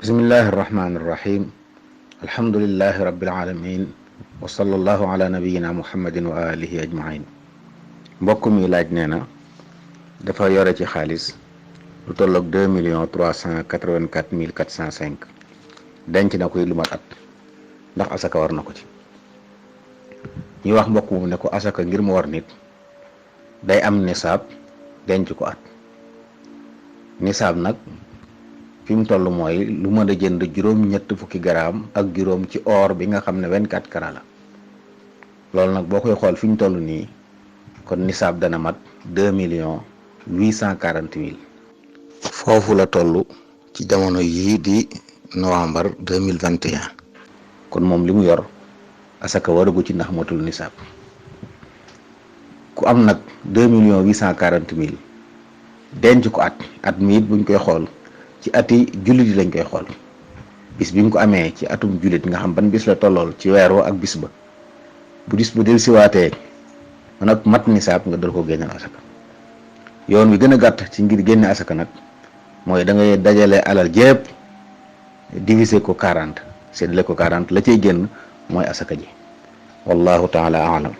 bismillahi irrahmani irrahim alhamdulilahi rabbil alamin wa sallallahu ala nabiyina muhammadin wa alihi ajmain. mbokk mi laaj nee na dafa yore ci xaalis lu tolloog 2,384,405 denc na koy lu mat at ndax asaka war na ko ci. ñuy wax mbokk moom ne ko asaka ngir mu war nit day am nisaab denc ko at. nisaab nag fi mu toll mooy lu mën a jënd juróom-ñett fukki garaam ak juróom ci or bi nga xam ne 24 carats la. loolu nag boo koy xool fi ñu toll nii kon nisaab dana mat 2,840,000. foofu la toll ci jamono yii di novembre 2021. kon moom li mu yor asaka waragu ci ndax matul nisaab. ku am nag 2,840,000 denc ko at mi it buñ koy xool ci ati jullit yi lañ koy xool. bis bi nga ko amee ci atum jullit nga xam ban bis la tollool ci weer wa ak bis ba bu dis bu del siwaatee man ak mat nisaab nga dal ko génneel asaka. yoon wi gën a gàtt ci ngir génne asaka nag mooy da ngay dajale alal jépp diviser ko 40 séddale ko 40 la cay génn mooy asaka ji wallahu taala alam.